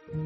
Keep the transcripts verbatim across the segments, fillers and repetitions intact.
Welcome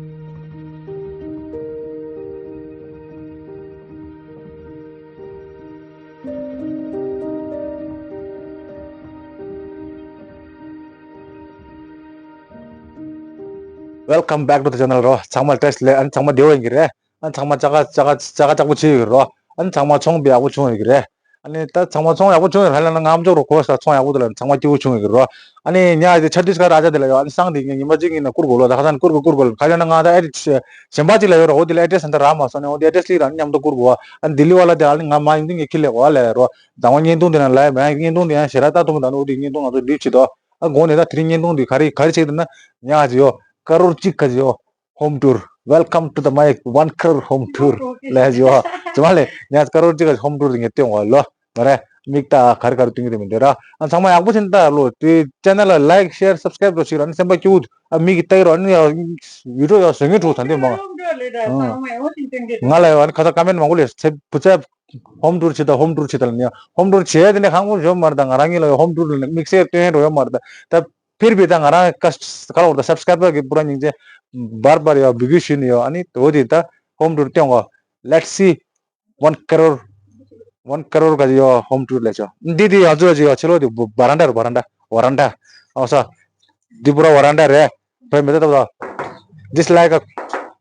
back to the channel རོ། ཚང་མ་བཀྲ་ཤིས་བདེ་ལེགས། ཨ་ནི་ཚང་མ་བདེ་པོ་ཡིན་གྱི་རེད། ཨ་ནི་ཚང་མ་ཅག་ཅག་ཅག་ཅག་པོ་བྱེད་ཡོད་རོ། ཨ་ནི་ཚང་མ་ཚོང་ཡག་པོ་བྱུང་ཡོད་ཀྱི་རེད། ཨ་ནི་ད་ཚང་མ་ཚོང་ཡག་པོ་བྱུང་ཡོད་རེད་ལ། ང་མ་འཇོག་རོ། གོ་ས་ཚོང་ཡག་པོ་འདུག་ལ། ཚང་མ་སྐྱིད་པོ་བྱུང་ཡོད་ཀྱི་རོ། ཨ་ནི་ཉ་དེ་ཆ་དུས་ཀ་ར་ཅག་དེ་ལ་ཡོད། ཨ་ནི་སང་དེ་ངས་ཉི་མ་གཅིག་ཡིན་ན་བསྐུར་དགོས་ལོ། ད་ཁ་སང་བསྐུར་དགོས་བསྐུར་དགོས་ལ། ཁ་ལ་ན་ང་ད་ཨེ་ཌི་རེ་སི་གཞན་པ་གཅིག་ལ་ཡོད་རོ། འོ་དེ་ལ་ཨེ་ཌི་རེ་སི་ད་རག་མ་སོང་ནས། འོ་དེ་ཨེ་ཌི་རེ་སི་ལིག་ར་ཨ་ནི་མཉམ་དུ་བསྐུར་དགོས། ཨ་ནི་ལྡི་ལི་བ་ལ་དེ་ཨ་ནི་ང་མ་ཡིན་དུས་ངས་ཁྱི་ལས་གོ་ལས་རོ། ད་ང་བརྙན་ཐུང་དེ་ན་ལ་མ་བརྙན་ཐུང་དེ་ཡང་ཞེ་དྲག་ལྟ་ཐུབ་མི་འདུག་འོ་དེ་བརྙན་ཐུང་ང་ཚོ་སྒྲིག་བྱེད་དོ། ཨ་དགོངས་ནས་ད་དེ་རིང་བརྙན་ཐུང་འདི་ག་རེ་ག་རེ་བྱེད་འདུག་ན། ཉག་ཅིག་ཡོད། ཀ་རོར་གཅིག་ག་ཅིག་ཡོད། Home tour. Welcome to the my one crore home tour. ལས་ཡོད། ཅི་མ་ལས་ཉག་ཀ་རོར་གཅིག་ག་ཅིག་ཧོམ་ཊུར་འདི་ངས་སྟོན་གོ་ལོ། མ་རེད། མིག་ལྟ་ག་རེ་ག་རེ་སྟོན་གྱི་རེད་མི་འདུག་ར། ཨ་ཚང་མ་ཡག་པོ་བྱས་ནས་ལྟ་ལོ། དེ་ཅེ་ནལ་ལ་ལའིག་ཤེར་སབ་སི་ཀ་རེབ་འགྲོ་ཞིག་ར། ཨ་ནི་སེམས་པ་སྐྱིད་པོ་འདུག་ཨ་མིག་གིས་ལྟ་གི་རོ། ཨ་ནི་ཡ་བི་ཌི་ཡོ་ཡ་བཟོ་མཁན་འགྲོ་ད་འདི་མ། ང་ལ་ཡ་ཨ་ནི་ཁ་ཚ་ཀ་མེན་མང་པོ་ལས་ཚེ་བུ་ཚ། ཧོམ་ཊུར་བྱེད་དང་། ཧོམ་ཊུར་བྱེད་དང་ལ་ནི་ཧོམ་ཊུར་བྱེད་དེ་ནས་ཧང་པོ་བཟོ་མ་རེད། ད་ང་རང་ཉིད་ལ་ཡོད་ཧོམ་ཊུར་ལ་དམིགས་བསལ་སྟོན་འགྲོ་ཡོད་མ་རེད། ད་ཕིར་བི་ད་ང་རང་ཀ་ག་ལ་བར་ད་སབ་སི་ཀ་རེབ་གི་པུ་ར་སྙིང་རྗེ་བར་བར་ཡོད་འབུལ་རྒྱུ་ཞུས་ནས་ཡོད། ཨ་ནི་འོ་དེ་ད་ཧོམ་ཊུར་སྟོན་གོ། Let's see one crore, one crore ག་ཡོད་ཧོམ་ཊུར་ལས་ཆོ། འདི་དེ་ཡང་ཚོ་ཅི་ཡོད་ཆེ་ལོ་དེ་བ་རན་ཌ་རེད། བ་རན་ཌ་བ་རན་ཌ། ཨོ་ས། འདི་པུ་ར་བ་རན་ཌ་རེད། བོད་མི་ད་ལྟ་བ། This like a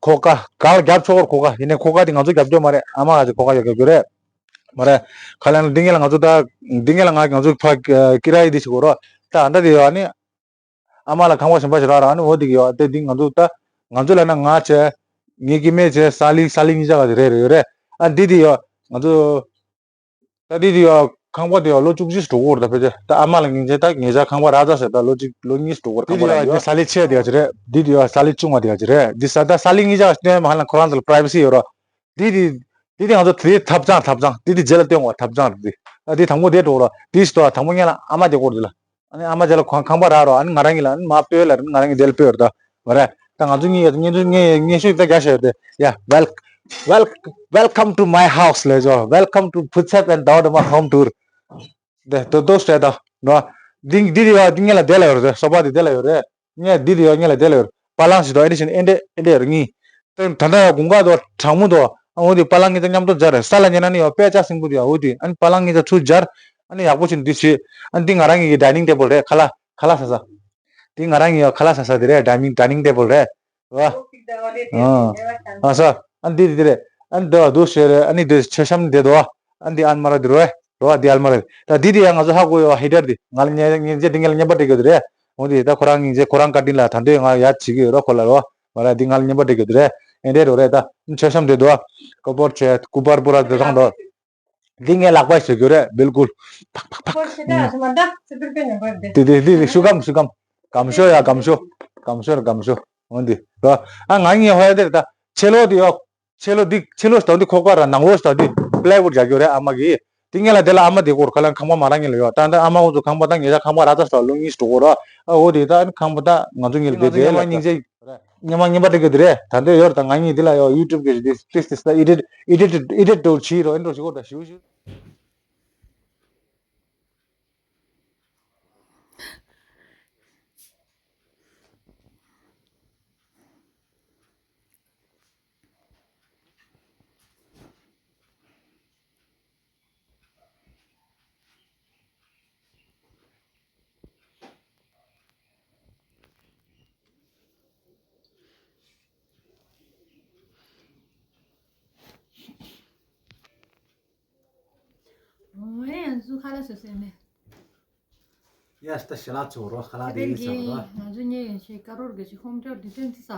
ཁོ་ཀ་ག་ལ་རྒྱབ་ཆོག་གོ་ཁོ་ཀ་ཡིན་ནའི་ཁོ་ཀ་དེ་ང་ཚོ་རྒྱབ་རྒྱུ་མ་རེད། ཨ་མ་ག་ཅིག་ཁོ་ཀ་ཡོད་རྒྱབ་རྒྱུ་རེད། མ་རེད། ཁ་ལན་འདི་ངེད་ལ་ང་ཚོ་ད་འདི་ངེད་ལ་ང་ང་ཚོ་ཕ་ཀི་ར་ཡི་འདི་ཞིག་གོ་རོ། ད་ཨ་འདྲ་དེ་ཡོད་ཨ་ནི། ཨ་མ་ལ་ཁང་པ་གཞན་པ་ཞིག་རག་རག་ཨ་ནི་འོ་དེ་གི་ཡོད་དེ་འདི་ང་ཚོ་ད་ང་ཚོ་ལ་ན་ང་བྱས། ངའི་སྐྱེ་དམན་བྱས། ས་ལི་ས་ལི་གཉིས་ཆ་ག་ཅིག་རེད་རེད་ཡོད་རེད། ཨ་འདི་དེ་ཡོད་ང་ཚོ། ད་འདི་དེ་ཡོད་ཁང་པ་དེ་ཡོད་ལོ་བཅུ་གཅིག་འགྲོ་གི་རེད། ད་ཕལ་ཆེར་ད་ཨ་མ་ལ་ངེད་ཅག་ད་ངེད་ཅག་ཁང་པ་རག་ཚར་ཟེར། ད་ལོ་གཅིག་ལོ་གཉིས་འགྲོ་གི་རེད། ཁང་པ་རག་ཡོད། ས་ལི་ཆེ་དེ་ག་ཅིག་རེད། འདི་དེ་ཡོད་ས་ལི་ཆུང་བ་དེ་ག་ཅིག་རེད། འདི་ས་ད་ས་ལི་གཉིས་ཆ་ག་སྟོན་མ་ཧ་ལམ་ཁོ་རང་ཚོ་ལ་པ་རའི་ཝེ་སི་ཡོད་རོ། འདི་དེ་འདི་དེ་ང་ཚོ་དེ་ཐབ་ཚང་ཐབ་ཚང་འདི་དེ་རྗེས་ལ་སྟོན་གོ། ཐབ་ཚང་རེད་འདི། ཨ་འདི་དང་པོ་དེ་འགྲོ་རོ། འདི་ཞིག་ཏོ་དང་པོ་ངེད་ལ་ཨ་མ་དེ་སྐོར་འདི་ལ། ཨ་ནི་ཨ་མ་རྗེས་ལ་ཁང་ཁང་པ་རག་རོ། ཨ་ནི་ང་རང་གཉིས་ལ་ཨ་ནི་མ་སྤོས་ལ་ང་རང་གཉིས་དེ་ལ་སྤོས་ར་ད། མ་རེད། ད་ང་ཚོ་གཉིས་ཡ་ད་ངེད་ཚོ་ངེད་ངེད་ཤུགས་ད་རྒྱ་ཤར་ཏེ་ཡ། Wel- wel- welcome to my house ལས་ཆོ། Welcome to Putsep and Dawdama home tour. དེ་དོ་དོ་སྤྲད་ད་ནོ། འདི་འདི་དེ་ཡ་འདི་ངེད་ལ་དེ་ལ་ཡོད་རེད། སོ་པ་དེ་དེ་ལ་ཡོད་རེད། ངས་འདི་དེ་ཡ་ངེད་ལ་དེ་ལ་ཡོད་རེད། པ་ལང་ཞིག་དོ་ཨེ་འདྲ་ཞིག་ཨེ་འདྲ་ཨེ་འདྲ་ཡོད་རེད་གཉིས། ད་ད་ལྟ་ཡ་དགུན་ཁ་དོ་གྲང་མོ་དོ། ཨ་འོ་དེ་པ་ལང་གཉིས་ད་མཉམ་དུ་སྦྱར་རེད། ས་ལ་ཉལ་ན་ནི་ཡ་དཔེ་ལྕགས་སྲིན་པོ་དེ་ཡ་འོ་དེ་ཨ་ནི་པ་ལང་གཉིས་ད་ཚུར་སྦྱར། ཨ་ནི་ཡག་པོ་ཞིག་འདི་བྱེད། ཨ་ནི་འདི་ང་རང་གི་ཌའི་ནིང་ཊེ་བལ་རེད། ཁ་ལག་ཁ་ལག་ཟ་ས། འདི་ང་རང་གི་ཡ་ཁ་ལག་ཟ་ས་དེ་རེད། ཌའི་ནིང་ཌའི་ནིང་ཊེ་བལ་རེད། ཨ་ཨ་ས། ཨ་འདི་འདི་རེད། ཨ་འདི་འདུག་ཞེས་རེད། ཨ་ནི་འདི་མཆོད་བཤམས་འདི་འདུག་ཨ་འདི་ཨལ་མ་ར་འདི་རེད། རེད་འདི་ཨལ་མ་ར་འདི། ད་འདི་འདི་ཡང་ང་ཚོ་ཧ་གོ་ཡོད། ཧི་ཊར་འདི་ང་ལ་ཉེ་ཉེ་ཆེ་འདི་ངེད་ལ་རྔན་པ་སྤྲད་ཀྱི་ཡོད་རེད། འོ་འདི་ད་ཁོ་རང་ཉེ་ཆེ་ཁོ་རང་བཀའ་དྲིན་ལ་ད་འདོད་ང་ཡར་བྱེད་ཀྱི་ཡོད་རོ། ཁོ་ལ་རོ། ང་ལ་འདི་ང་ལ་རྔན་པ་སྤྲད་ཀྱི་ཡོད་རེད། ཨེ་འདྲས་རོ་རེད། ད་མཆོད་བཤམས་འདི་འདུག་ཀོ་པོར་ཆེ་ཀུ་པར་པུ་ར་འདི་ཚང་འདུག་འདི་ངའི་ལག་པ་ཞིག་ཡོད་རེད། བིལ་ཀུལ། ཕག་ཕག་ཕག་ཕག་ཕག་འདི་འདི་འདི་འདི་ཤུ་གམ་ཤུ་གམ། གམ་ཤོ་ཡ་གམ་ཤོ། གམ་ཤོ་ར་གམ་ཤོ། འོ་འདི་རོ། ཨ་ང་གཉིས་ཧོ་ཡ་དེ་རེད་ད། ཆེ་ལོ་འདི་ཡོ། ཆེ་ལོ་འདི་ཆེ་ལོ་ཞིག་དང་འདི་ཁོག་པ་ར་ནང་ལོ་ཞིག་དང་འདི་པི་ལའི་ཝུཌ་རྒྱག་རྒྱུ་རེད་ཨ་མ་གིས། འདི་ངེད་ལ་དེ་ལ་ཨ་མ་དེ་སྐོར་ཁ་ལན་ཁང་པ་མ་རག་ངེད་ལ་ཡོད། ད་འདི་ཨ་མ་འུ་ཚོ་ཁང་པ་ད་ངེད་ཅག་ཁང་པ་རག་ད་ཞོ་ལོ་གཉིས་ཞིག་འགྲོ་གོ་ར། ཨ་འོ་དེ་ད་ཁང་པ་ད་ང་ཚོ་གཉིས་ལ་དེ་དེ་ལ་སྙིང་རྗེ། ཉི་མ་ཉི་མ་རྒྱབ་དེ་རེད། ད་འདོད་ཡོད་ད་ང་གཉིས་འདི་ལ་ཡོད་ཡུ་ཊུབ་གི་དེ་དེ་དེ་ད་ཨེ་ཌིཊ་ཨེ་ཌིཊ་ཨེ་ཌིཊ་ཨེ་ཌིཊ་འགྲོ་བྱེད་རོ། ཨེ་འགྲོ་བྱེད་གོ་ད་ཞུ་ཞུ། ཨོ་ཨེ་ང་ཚོ་ཁ་ལག་བཟོ་ཟེར་ནས། ཡ་ད་ཞལ་ལག་ཚོ་རོ་ཁ་ལག་དེ་ཡིན་ས་རོ། ང་ཚོ་ཉེ་ཡོད་ཤེས་ཀ་རོར་གི་ཅིག་ཧོམ་ཊུར་དེ་ཐོན་ཚེ་ས།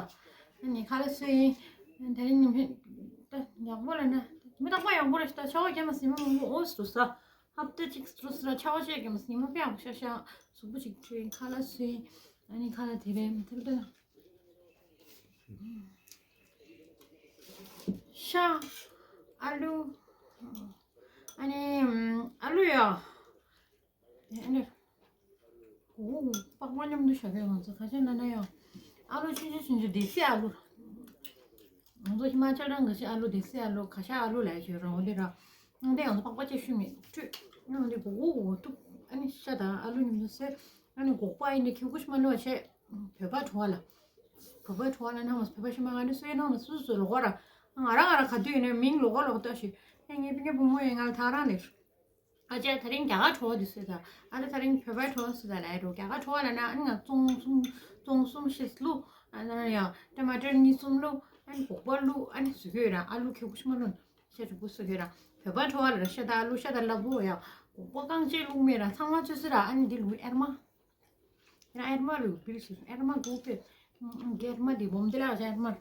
ཨ་ནི་ཁ་ལག་བཟོས་ཡིན། དེ་རིང་ཉིན་ཕན་ད་ཡག་པོ་ལ་ན་མི་རྟག་པ་ཡག་པོ་རེད་ཤག་ད་ཆར་པ་རྒྱབ་མ་སོང་ཉི་མ་མང་པོ་འོ་སུ་ས། ཧབ་ཏ་གཅིག་སུ་སུ་ལ་ཆར་པ་ཅིག་རྒྱབ་མ་སོང་ཉི་མ་དཔེ་ཡག་པོ་ཤག་ཤག་གཟུགས་པོ་ཅིག་འཁྲུད་ཁ་ལག་བཟོས་ཡིན། ཨ་ནི་ཁ་ལག་དེ་རེད་མི་ཐུབ་ད། ཤ། ཨ་ལུ། ཨ་ནི་ཨ་ལུ་ཡ། ཨ་ནི་གོ་གོ་པགས་པ་མཉམ་དུ་བཞག་གི་ང་ཚོ་ཁ་ཤས་ན་ན་ཡ། ཨ་ལུ་ཆུང་ཆུང་ཆུང་ཆུང་དེ་སི་ཨ་ལུ། ང་ཚོ་ཧི་མ་ཅལ་རང་ག་ཤ་ཨ་ལུ་དེ་སི་ཨ་ལུ་ག་ཤ་ཨ་ལུ་ལ་ཡ་ཞོ་རང་འོ་དེ་ར། འདི་ང་ཚོ་པགས་པ་ཅེ་ཤུ་མེད་ཁྲུས། འདི་གོ་གོ་གོ་གོ་ཐུབ། ཨ་ནི་ཤ་དང་ཨ་ལུ་མཉམ་དུ་སེ། ཨ་ནི་སྒོག་པ་ཨིན་དེ་ཁྱི་ཀུ་ཤི་མ་ལོ་བྱས། བོད་པ་བྲོ་བ་ལ། བོད་པའི་ཁྲོ་བ་ལ་ནང་མ་བོད་པ་ཤི་མ་ག་ནི་སུའི་ནང་མ་སུ་སུ་ལོག་ར། ང་ར་ང་ར་ག་དུས་ཡིན་ན་མིང་ལོག་ལོག་ལྟ་ཞིག་ཨེ་ངའི་པི་ངའི་བུ་མོ་ཡིན་ང་ལ་ཐག་རང་ནས། ཨ་ཅག་ད་རིང་རྒྱ་གར་ཁྲོ་བ་འདི་སུས་ད། ཨ་ད་ད་རིང་བོད་པའི་ཁྲོ་བ་སུས་ད་ལ་ཡ་རོ་རྒྱ་གར་ཁྲོ་བ་ལ་ན་ཨ་ནི་ང་བཙོང་གསུམ་བཙོང་གསུམ་ཤེས་ལུ། ཨ་ན་ཡང་ཊ་མ་ཊར་གཉིས་གསུམ་ལུ། ཨ་ནི་སྒོག་པ་ལུ་ཨ་ནི་ཟུག་གི་ཡོད་ར་ཨ་ལུ་ཁེ་གུ་ཤི་མ་ལུ། ཤ་ཆུ་བུ་སུ་གི་ར། བོད་པ་ཁྲོ་བ་ལ་ཤ་དང་ལུ་ཤ་དང་ལ་བུ་ཡ། ཀོ་ཀང་ཅེ་ལུག་མེ་ར་ཚང་མ་ཆུ་སི་ར་ཨ་ནི་འདི་ལུག་ཨེར་མ། ཡ་ཨེར་མ་ལུག་བིལ་ཤི་ཨེར་མ་གུག་པེ། གེར་མ་འདི་བོམ་དེ་ལ་ཤ་ཨེར་མ།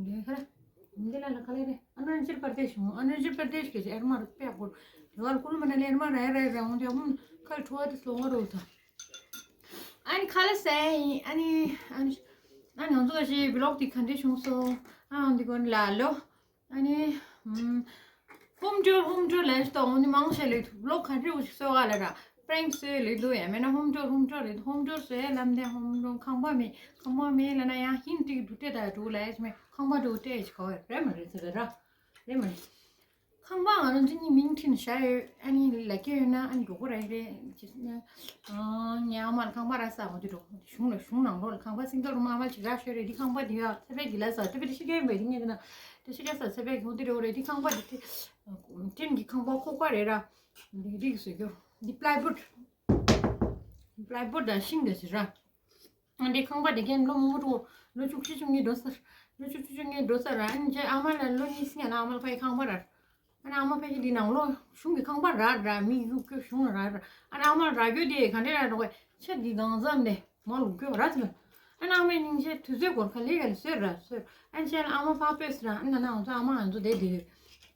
འདི་ཁ་ར། བོམ་དེ་ལ་ལ་ཁ་ལེ་རེ་ཨ་ནུ་ཅིར་པར་དེ་ཤུང་ཨ་ནུ་ཅིར་པར་དེ་ཤུ་ཨེར་མ་རུ་པེ་ཀོ། དེ་བར་ཀུལ་མ་ན་ལེ་ཨེར་མ་ར་ར་ར་འོང་དེ་མུན་ཁལ་ཁྲོ་བ་དེ་སློང་བ་རུ་ཐ། ཨ་ནི་ཁ་ལ་སེ་ཨ་ནི་ཨ་ནི་ཨ་ནི་ང་ཚོ་ཞེ་བི་ལོག་དེ་ག་འདྲེ་བྱུང་སོང་ཨ་འདི་གོན་ལ་ལོ། ཨ་ནི། ཧོམ་ཊུར་ཧོམ་ཊུར་ལས་ཏོ་འོ་ནི་མང་ཆེ་ལས་ཐུབ་ལོ་ག་འདྲ་འུ་ཅིག་གསོལ་བ་ལ་ར་པྲེང་གསོལ་ལས་འདུག་ཡ་མེད་ན་ཧོམ་ཊུར་ཧོམ་ཊུར་ལས་ཧོམ་ཊུར་གསོལ་ལམ་དེ་ཧོམ་ཊུར་ཁང་པ་མེད་ཁང་པ་མེད་ལ་ན་ཡང་ཧིན་ཏིག་འདུག་སྟེ་ད་འགྲོ་ལ་ཡ་ཅི་མེད་ཁང་པ་འགྲོ་སྟེ་ཅི་གོ་རེད་མ་རེད་ཟེར་ར་རེད་མ་རེད། ཁང་པ་ང་རང་ཚོ་གཉིས་མིང་ཁྲིད་ནས་བཞག་ཡོད་ཨ་ནི་ལ་སྐྱེ་ཡོད་ན་ཨ་ནི་འགྲོ་གོ་ར་རེད་ཅི་ན། ངའི་ཨ་མ་ལ་ཁང་པ་ར་ས་འོ་དེ་འགྲོ་གཞུང་ལ་གཞུང་ནང་ལོགས་ལ་ཁང་པ་སིང་གལ་རུམ་ཨ་མ་ལ་ཅིག་ར་ཤོད་རེད་འདི་ཁང་པ་འདི་ཡ་ཚེ་པའི་གི་ལ་ས་ཚེ་པའི་དེ་ཤི་རྒན་པའི་དེ་ངས་དེ་ན། དེ་ཤི་རྒན་ས་ཚེ་པའི་གི་འོ་དེ་རེད་འོ་རེད་འདི་ཁང་པ་འདི་དེ། ཏིན་གི་ཁང་པ་ཁོག་པ་རེད་ར། འདི་རིགས་སུ་གྱུར་འདི་པླའི་བུཌ། པླའི་བུཌ་དང་ཤིང་འདི་ཟེར་ར། འདི་ཁང་པ་འདི་གན་ལོ་མང་པོ་འགྲོ། ལོ་བཅུ་གཅིག་བཅུ་གཉིས་འགྲོ་ས། ལོ་བཅུ་གཅིག་བཅུ་གཉིས་འགྲོ་ས་ར་ཨ་ནི་རྗེས་ཨ་མ་ལ་ལོ་གཉིས་སྲིང་ཡ་ན་ཨ་མ་ལ་ཕ་ཡི་ཁང་པ་ར། ཨ་ནི་ཨ་མ་ཕ་གི་འདི་ནང་ལོ་གཞུང་གི་ཁང་པ་ར་ར་མི་གཡུག་གྱོ་གཞུང་ར་ར། ཨ་ནི་ཨ་མ་ར་གྱོ་དེ་ག་འདྲ་ར་འགྲོ་གི་ཆེ་འདི་གང་འཚམ་དེ་མ་ལུག་གྱོ་ར་ཚོད། ཨ་ནི་ཨ་མའི་སྙིང་རྗེ་དུས་ཚོད་འགོར་ཁ་ལི་ག་ལི་སོད་ར་སོད། ཨ་ནི་ཆེ་ལ་ཨ་མ་ཕ་པོས་ར་ཨ་ནི་ན་ང་ཚོ་ཨ་མ་ང་ཚོ་དེ་དེ་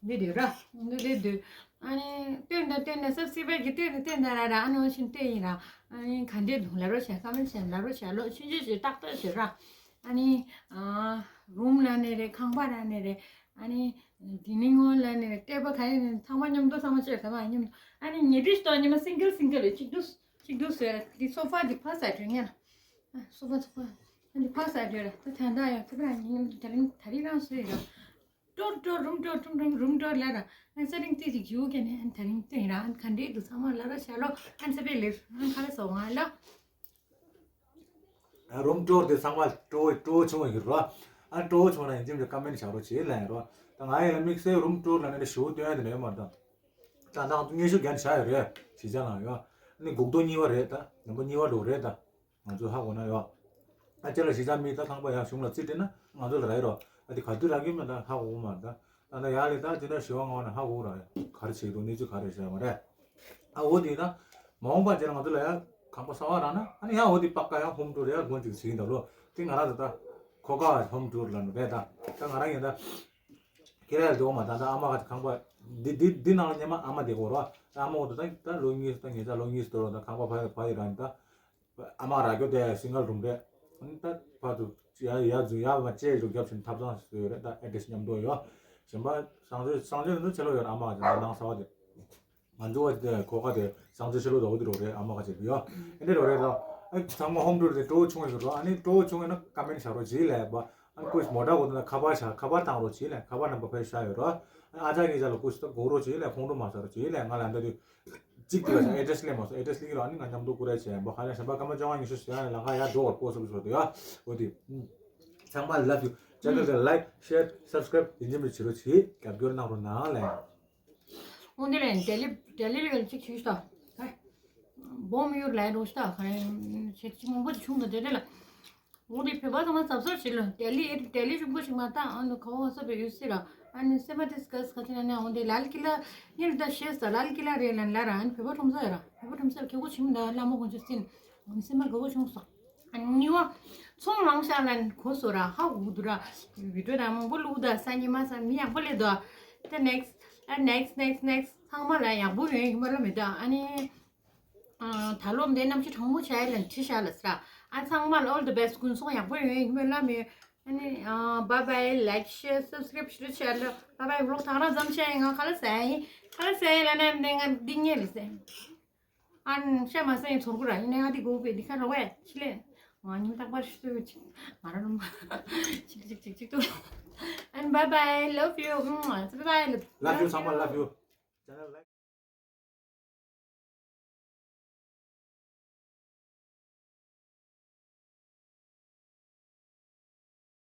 དེ་དེ་ར་དེ་དེ་དེ། ཨ་ནི་སྟོན་ད་སྟོན་ད་སབ་སི་བེ་གི་སྟོན་ད་སྟོན་ད་ར་ར་ཨ་ནི་འོ་ཤིན་སྟོན་ཡིན་ར། ཨ་ནི་ག་འདྲ་འདུག་ལབ་རོགས་བྱ་ཀ་མེན་ཊི་བྱ་ལབ་རོགས་བྱ་ལོ་ཆུང་ཆུང་ཞིག་ཏག་ཏག་ཞིག་ར། ཨ་ནི། རུམ་ལ་ནས་རེད་ཁང་པ་ལ་ནས་རེད། ཨ་ནི། ཌའི་ནིང་ཧོལ་ལ་ནས་རེད་ལྟེ་བ་ག་ཡིན་ནས་ཚང་མ་མཉམ་དུ་ཚང་མ་བྱས་ཚང་མ་མཉམ་དུ། ཨ་ནི་ཉེ་འབྲེལ་ཞིག་ཏོ་ཉི་མ་སིང་གལ་སིང་གལ་རེད་གཅིག་ཏུ་གཅིག་ཏུ་བཟོས་ར་དེ་སོ་ཕ་དེ་ཕ་ས་དྲོད་ཉལ། ཨ་སོ་ཕ་སོ་ཕ། ཨ་ནི་ཕ་ས་དྲོད་ར་ད་ད་ད་ཡང་ཚེ་ཕ་ཉིན་ད་རིང་ད་རིང་རང་བཟོས་ར། ཀྲོར་ཀྲོར་རུམ་ཀྲོར་ཀྲུམ་ཀྲུམ་རུམ་ཀྲོར་ལ་ར། ཨན་ས་རིང་ཏི་ཅིག་ཞུ་ག་ནས་ཨན་ད་རིང་ཏི་ར་ཨན་ག་འདྲེ་འདུག་ཚང་མ་ལ་ར་ཤ་ལོ་ཨན་ས་པེ་ལེ་ཨན་ཁ་ལ་སོ་ང་ལ། རུམ་ཀྲོར་དེ་ཚང་མ་ཀྲོ་ཀྲོ་ཆུང་བ་ཡིན་རོ། ཨན་ཀྲོ་ཆུང་ན་ཡིན་ཅིམ་ཀ་མེན་བྱ་རོ་བྱེད་ལ་ཡིན་རོ། ད་ང་ཡི་ལ་དམིགས་བསལ་རུམ་ཀྲོར་ལ་ནས་ཞུ་སྟོན་ཡ་དེ་ནས་མ་ད། ད་ད་ང་ཚོ་སྙན་ཞུ་རྒྱན་བྱ་ཡོད་རེད་ཞི་ཅང་ལ་ཡོ། ནི་འགུག་ཐོ་གཉིས་པ་རེད་ད་ནམ་པ་གཉིས་པ་འགྲོ་རེད་ད། ང་ཚོ་ཧ་གོ་ན་ཡོད། ཨ་ཅེ་ལ་གཞིས་ཆགས་མི་ད་ཁང་པ་ཡང་གཞུང་ལ་རྩིས་སྤྲད་ན་ང་ཚོ་ལ་རག་ཡོད་རོ། ཨ་དེ་ག་དུས་རག་གི་མེད་ད་ཧ་གོ་གོ་མ་རེད་ད། ད་ད་ཡག་ལས་ད་ཅི་འདྲ་ཞི་བ་ང་བ་ན་ཧ་གོ་གོ་ར་ག་རེ་བྱེད་འདུག་གནས་ཚུལ་ག་རེ་བྱས་མ་རེད། ཨ་འོ་དེ་ད་མ་འོངས་པ་ཅེ་ལ་ང་ཚོ་ལ་ཡང་ཁང་པ་གསར་བ་རག་ན་ཨ་ནི་ཡང་འོ་དེ་པག་ཀ་ཡང་ཧོམ་ཊུར་ཡང་སྒོ་འཛུགས་བྱེད་ཀྱི་འདུག་ལོ། དེ་ང་རང་ད་ད་ཁོ་ཀ་ཧོམ་ཊུར་ལ་ནུ་རེད་ད། ད་ང་རང་ཡིན་ད། ཁྱེད་རང་ལ་འདུག་མ་ད་ད་ཨ་མ་ག་ཁང་པ་འདི་འདི་འདི་ནང་ལ་ཉི་མ་ཨ་མ་བསྡད་གོ་རོ། ཨ་མ་འོ་ད་ད་ལོ་གཉིས་ད་ངེད་ཅག་ལོ་གཉིས་སུ་འགྲོ་རོ་ད་ཁང་པ་ཕ་ཕ་ཡི་རང་ད། ཨ་མ་ར་གྱོ་དེ་སིང་གལ་རུམ་རེད། ཨ་ནི་ད་ཕར་དུ་ཡ་ཡ་རྫུ་ཡ་མ་བཅས་རུ་རྒྱབ་ཕྱིན་ཐབ་ཚང་ཞིག་ཡོད་རེད་ད་ཨེ་ཌི་རེ་སི་མཉམ་དུ་ཡོད། གཞན་པ་གསང་སྤྱོད་གསང་སྤྱོད་འདི་ཆེ་ལོ་ཡོད་ཨ་མ་ག་ནང་ས་བ་དེ། ང་ཚོ་བ་དེ་གོ་ཁ་དེ་གསང་སྤྱོད་ཆེ་ལོ་དོ་དེ་རོ་རེད་ཨ་མ་ག་ཅེ་ཡོད། ཨེ་འདྲེ་རོ་རེད་ད། ཨ་ཚང་མ་ཧོམ་ཊུར་དེ་སྤྲོ་བོ་ཆུང་ཡོད་རོ་ཨ་ནི་སྤྲོ་བོ་ཆུང་ཡོད་ན་ཀ་མེན་ཤ་རོ་ཇི་ལས་པ། ཨ་ནི་ཀུ་ཤི་མོ་ཊ་གོ་ན་ཁ་པར་ཤ་ཁ་པར་བཏང་རོ་ཇི་ལས་ཁ་པར་ནམ་པ་ཕེ་ཤ་ཡོད་རོ། ཨ་ཅག་གི་ཅག་ལ་ཀུ་ཤི་ད་གོ་རོ་ཇི་ལས་ཁོང་ཁྲོ་མ་ཟ་རོ་ཇི་ལས་ང་ལ་འདི་དུས། གཅིག་ཏུ་ལ་ཨེ་ཌི་རེ་སི་སླེབས་མ་སོང་ཨེ་ཌི་རེ་སི་སླེབས་ཀྱི་རོ་ཨ་ནི་ང་མཉམ་དུ་ཀུ་རེ་བྱས་འབོ་ཁ་ལ་གཞན་པ་སྐར་མ་བཅོ་ལྔ་ཉི་ཤུ་ཞིག་ཡང་ལ་ཁ་ཡར་འགྲོ་བར་སྤོ་སོ་སོ་དུ་ཡ་འོ་དེ། ཚང་མ་ལ་ལབ་ཡོད་ཅེ་ནལ་དེ་ལ་ལའིཀ་ཤེར་སབ་སི་ཀ་རའིབ་ཡིན་གཅིག་མིན་གཅིག་བྱེད་རོགས་བྱེད་རྒྱབ་སྐྱོར་གནང་རོགས་གནང་ལེ། འོ་འདི་ལས་ལྡི་ལི་ལྡི་ལི་ལ་གཅིག་བྱུས་ཤིག་ད། བོམ་ཡུར་ལས་རོགས་ཤིག་ད་ག་རེ་བྱེད་ཀྱི་མང་པོ་དེ་བྱུང་ད་ལྡི་ལི་ལ། འོ་དེ་བོད་པ་ཚང་མ་གཟབ་གཟབ་བྱེད་ལ་ལྡི་ལི་ལྡི་ལི་ཕྱུག་པོ་ཞིག་མ་བཏང་ཨ་ནི་ག་བ་ས་བེ་ཡོད་སྲིད་ར། ཨ་ནི་སེམས་པ་དེ་སྐད་སྐད་ཅིག་ན་ནས་འོ་དེ་ལ་ལ་ཀི་ལ་ཉེར་ད་ཤེས་ས་ལ་ལ་ཀི་ལ་རེད་ལ་ལ་ར་ཨ་ནི་བོད་པ་ཁྲོམ་ས་ཡོད་ར་བོད་པ་ཁྲོམ་ས་ཁེ་གོ་ཆི་མི་འདུག་ལ་མོ་དགོན་ཆུ་སྲིན་ཨ་ནི་སེམས་པ་དགའ་བོ་བྱུང་སོང་། ཨ་ནི་ཉི་བ་ཚོང་ལང་ཤག་ལ་གོ་སོ་ར་ཧ་གོ་འདུག་ར། བི་ཌིའོ་དང་མང་པོ་བླུག་ད་ས་ཉི་མ་ས་མི་ཡག་པོ་ལས་འདུག་ད་ནེག་སི་ཨ་ནེག་སི་ནེག་སི་ནེག་སི་ཚང་མ་ལ་ཡག་པོ་ཡོང་ཡིན་པ་ལ་མི་འདུག་ཨ་ནི། ཨ་ད་ལོ་འདི་གནམ་གཤིས་གྲང་མོ་བྱས་ལ་འཁྲི་ཤག་ལ་སྲ། ཨ་ཚང་མ་ལ་all the best དགུན་སོང་ཡག་པོ་ཡོང་ཡིན་མོད་ལ་མེད། ཨ་ནི་ཨ་bye bye like share subscribe ཞུ་བྱས་ལ་bye bye vlog ཐག་རང་ཙམ་བྱས་ཡིན་ང་ཁ་ལ་ཟས་ཡིན་ཁ་ལ་ཟས་ཡིན་ལ་ནམ་འདི་ང་འདི་ངས་ལ་ཟས། ཨ་ནི་ཤ་མ་ཟས་ཡིན་ཚོར་གུ་ར་ཡིན་ནའི་ཨ་དི་གོ་བས་འདི་ཁ་ར་བས་ཆི་ལས། ང་ཉིན་རྟག་པར་ཞུ་ཅིག་ང་ར་རུམ་ཅིག་ཅིག་ཅིག་ཅིག་ཏུ། ཨ་ནི་bye bye love you bye bye love you ཚང་མ་love you